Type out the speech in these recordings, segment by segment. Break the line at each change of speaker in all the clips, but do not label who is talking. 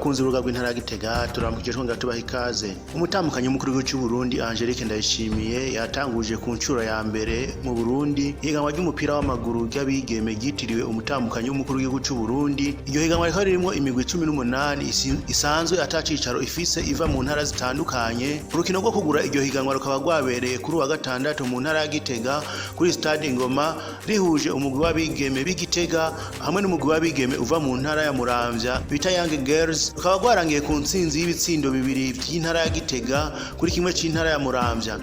Bakunzi b'urubuga rw'intara ya Gitega, turamukije twongera tubaha ikaze. Umutambukanyi w'umukuru w'igihugu c'u Burundi Angelique Ndayishimiye yatanguje ku ncuro ya mbere mu Burundi ihiganwa ry'umupira w'amaguru ry'abigeme ryitiriwe umutambukanyi w'umukuru w'igihugu c'u Burundi. Iryo higanwa rikaba ririmwo imigwi 18 isanzwe ata cicaro ifise, iva mu ntara zitandukanye. Urukino rwo kugura iryo higanwa rukaba rwabereye kuri uwa gatandatu mu ntara ya Gitega kuri stade Ingoma, rihuje umugwi w'abigeme b'Igitega hamwe n'umugwi w'abigeme uva mu ntara ya Muramvya bita Young Girls. Rukaba rwarangiye ku ntsinzi y'ibitsindo bibiri vy'intara ya Gitega kuri kimwe c'intara ya Muramvya.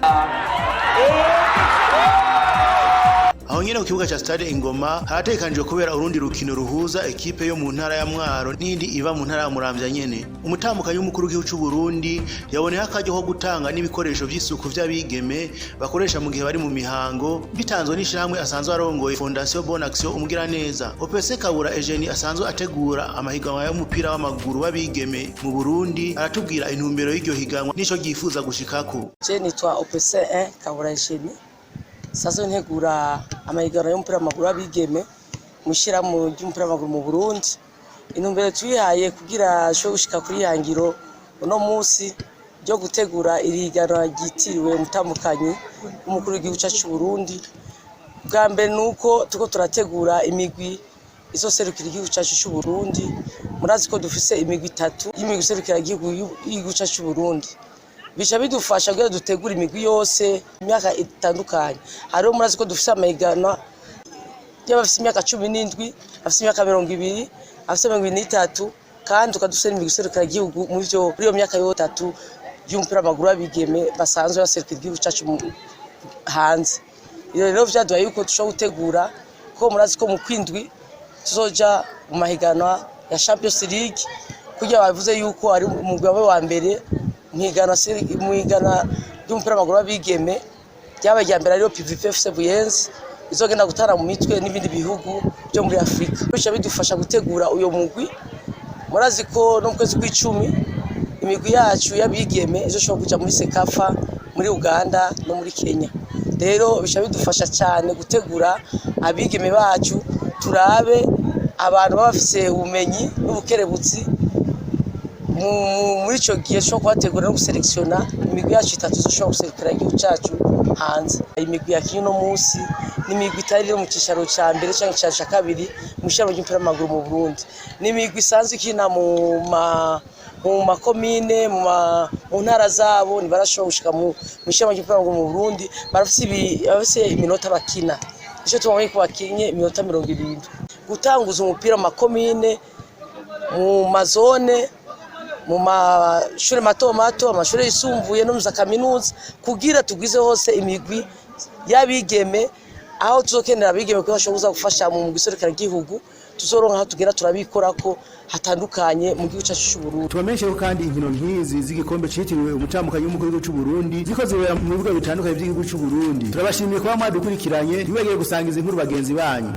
Aho nyene ku kibuga ca stade Ingoma harategekanijwe kubera urundi rukino ruhuza ekipe yo mu ntara ya Mwaro n'indi iva mu ntara ya Muramvya nyene. Umutambukanyi w'umukuru w'igihugu c'u Burundi yaboneyeho akaryo ko gutanga n'ibikoresho vy'isuku vy'abigeme bakoresha mu gihe bari mu mihango, bitanzwe n'ishirahamwe asanzwe arongoye, Fondation Bonne Action Umugiraneza. OPC Kabura Eugenie asanzwe ategura amahiganwa y'umupira w'amaguru w'abigeme mu Burundi aratubwira intumbero y'iryo higanwa n'ico ryifuza gushikako.
Je nitwa OPC 1 Kabura Eugenie, sanzwe ntegura amahiganwa y'umupira w'amaguru w'abigeme mw'ishirahamwe ry'umupira w'amaguru mu Burundi. Intumbero twihaye kugira ashobore gushika kuri ihangiro uno musi ryo gutegura iri higanwa ryitiriwe umutambukanyi w'umukuru w'igihugu cacu c'Uburundi, bwa mbere nuko turiko turategura imigwi izoserukira igihugu cacu c'Uburundi. Murazi ko dufise imigwi itatu y'imigwi iserukira igihugu cacu c'Uburundi, bica bidufasha kugira dutegure imigwi yose imyaka itandukanye. Hariho, murazi ko dufise amahiganwa y'abafise imyaka 17, abafise imyaka 20, abafise 23, kandi tukaba dufise n'imigwi iserukira igihugu muri iyo myaka yose itatu y'umupira w'amaguru w'abigeme basanzwe baserukira igihugu cacu hanze. Ivyo rero vyaduhaye yuko dushobora gutegura ko murazi ko mu kwindwi tuzoja mu mahiganwa ya Champions League, kugira bavuze yuko ari umugwi wabaye wa mbere mw'ihiganwa ry'umupira w'amaguru w'abigeme ryabaye irya mbere, ariyo PVP FC Buyenzi, izogenda gutana mu mitwe n'ibindi bihugu byo muri Afrika. Bica bidufasha gutegura uyo mugwi. Murazi ko no mu kwezi kw'icumi imigwi yacu y'abigeme izoshobora kuja muri CECAFA muri Uganda no muri Kenya. Rero bica bidufasha cyane gutegura abigeme bacu, turabe abantu baba bafise ubumenyi n'ubukerebutsi muri ico gihe cyo kubategura no guselektiona imigwi yacu itatu izoshobora guserukira igihugu cacu hanze. Imigwi yakinye uno musi n'imigwi itari mu cicaro ca mbere canke icicaro ca kabiri mu ishirahamwe ry'umupira w'amaguru mu Burundi. Ni imigwi isanzwe ikina mu makomine, mu ntara zabo, ntibarashobora gushika mu ishirahamwe ry'umupira w'amaguru mu Burundi. Barafise iminota bakina, nico tubonye ko bakinye iminota 70. Gutanguza umupira mu makomine, mu mazone, mu mashure mato mato, amashure yisumbuye no mu za kaminuza, kugira tugwize hose imigwi y'abigeme. Aho tuzokenera abigeme ko bashobora kuza gufasha mu mugwi iserukiragihugu, tuzoronka aho tugenda turabikorako hatandukanye mu gihugu cacu c'Uburundi.
Tubamenyeshe ko kandi inkino nk'izi z'igikombe citiriwe umutambukanyi w'umukuru w'igihugu c'u Burundi ziko zibera mu bibuga bitandukanye vy'igihugu c'u Burundi. Turabashimiye kuba mwadukurikiranye, ntibagire gusangiza inkuru bagenzi banyu.